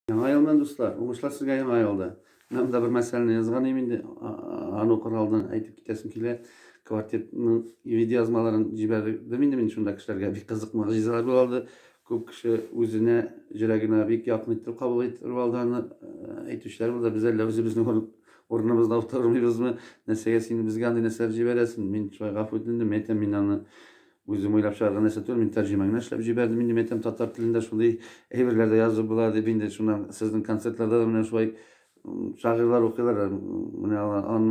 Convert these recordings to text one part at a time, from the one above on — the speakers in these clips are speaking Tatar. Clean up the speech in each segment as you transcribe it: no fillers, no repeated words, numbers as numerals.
Яңа ел белән, дуслар! Уңышлар сезгә яңа елда! Менә монда бер мәсьәләне язган идем инде, аны укыр алдыннан әйтеп китәсем килә. Квартетның видеоязмаларын җибәрдем инде мин шунда кешеләргә. Бик кызык могҗизалар була алды. Күп кеше үзенә, йөрәгенә бик якын итеп кабул итеп алды аны. Әйтүчеләр булды, без әллә үзебезнең урыныбызда утырмыйбызмы? Нәрсәгә син безгә андый нәрсәләр җибәрәсең? Мин шулай гафу үтендем, әйтәм, мин аны Үзем уйлап чыгарган нәрсә түгел, мин тәрҗемә генә эшләп җибәрдем. Инде мәйтәм, татар телендә шундый әйберләр дә язып була дип инде шуннан сезнең концертларда да менә шулай шагыйрьләр укыйлар. Менә ан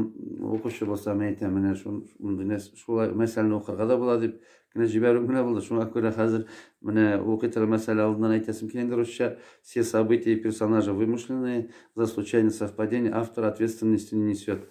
укучы булса, мин әйтәм, менә шундый нәрсә, шулай мәсьәләне укырга да була дип кенә җибәрү генә булды. Шуңа күрә хәзер менә укый торган мәсьәлә алдыннан әйтәсем килә инде русча. Все события и персонажи вымышленные, за случайное совпадение автор ответственности не несет.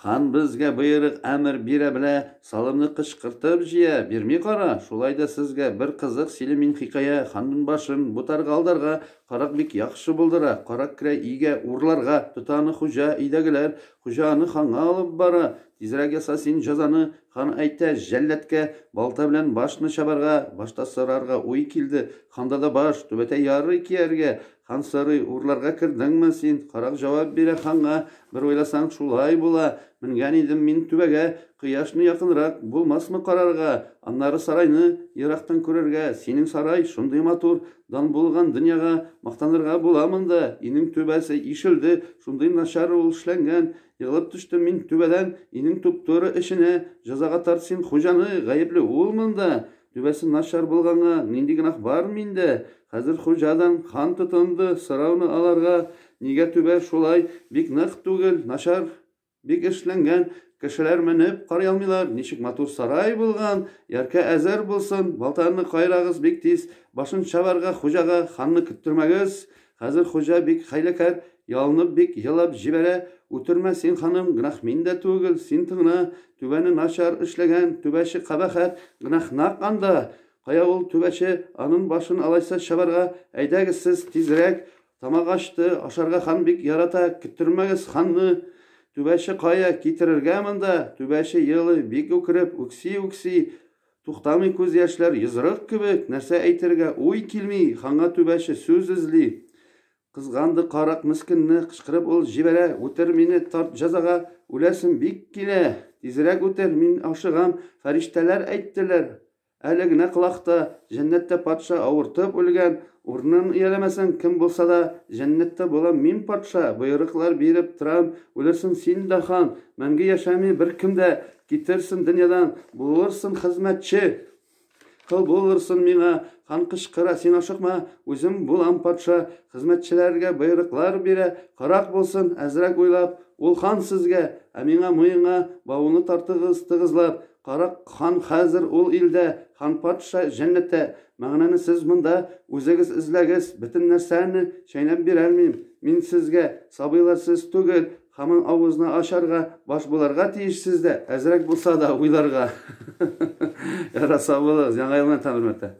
Хан безгә боерык әмер бирә белә, салымны кычкыртып җыя, бирми кара, шулай да сезгә бер кызык сөйлим мин хикәя, ханның башын бутарга алдарга, карак бик яхшы булдыра, карак керә өйгә урларга, тота аны хуҗа, өйдәгеләр, хуҗа аны ханга алып бара, тизрәк яса син җазаны, хан әйтә җәлладкә, балта белән башны чабарга, башта сорарга уй килде, ханда да баш, түбәтәй ярый кияргә, Хан сорый, урларга кердеңме син? Карак җавап бирә ханга, бер уйласаң, шулай була. Менгән идем мин түбәгә, кояшны якынрак булмасмы карарга, аннары сарайны ерактан күрергә. Синең сарай шундый матур, дан булган дөньяга, мактанырга була монда. Өйнең түбәсе ишелде, шундый начар ул эшләнгән. Егылып төштем мин түбәдән, өйнең туп-туры эченә. Җәзага тарт син хуҗаны, гаепле ул монда. Түбәсе начар булганга нинди гөнаһ бар миндә? Хәзер хуҗадан хан тотынды сорауны аларга, нигә түбә шулай бик нык түгел, начар бик эшләнгән, кешеләр менеп карый алмыйлар, ничек матур сарай булган, яркә әзер булсын, балтаны кайрагыз бик тиз, башын чабарга хуҗага, ханны көттермәгез. Хәзер хуҗа бик хәйләкәр, ялынып бик елап җибәрә, Үтермә син, ханым, гөнаһ миндә түгел, син тыңла, түбәне начар эшләгән, түбәче кабахәт, гөнаһ нәкъ анда. Кая ул түбәче, анын башын алайса чабарга, әйдәгез сез тизрәк, тамак ачты, ашарга хан бик ярата, көттермәгез ханны. Түбәче кая, китерергә монда, түбәче елый, бик үкереп, үкси-үкси, Туктамый күз яшьләр йозрык кебек, нәрсә әйтергә уй килми, ханга түбәче сүз эзли. Кызганды карак мескенне, кычкырып ул җибәрә, үтер мине, тарт җәзага, үләсем бик килә. Тизрәк үтер, мин ашыгам, фәриштәләр әйттеләр. Әле генә колакта, җәннәттә патша авыртып үлгән, урынын ияләмәсәң, кем булса да, җәннәттә булам мин патша, боерыклар биреп торам, үлерсең син дә хан, мәңге яшәми беркем дә, Китерсен дөньядан, булырсын хезмәтче. Кол булырсын миңа, хан кычкыра, син ашыкма, үзем булам патша, хезмәтчеләргә боерыклар бирә, карак булсын, әзрәк уйлап, ул хан сезгә, ә миңа муенга бауны тартыгыз тыгызлап, карак хан хәзер ул илдә, хан патша җәннәттә, мәгънәне сез монда үзегез эзләгез, бөтен нәрсәне чәйнәп бирәлмим, мин сезгә, сабыйлар сез түгел, Һаман авызны ачарга, баш буларга тиешсез дә, әзрәк булса да уйларга. Яраса булыгыз, Яңа ел белән тәбрикләтә.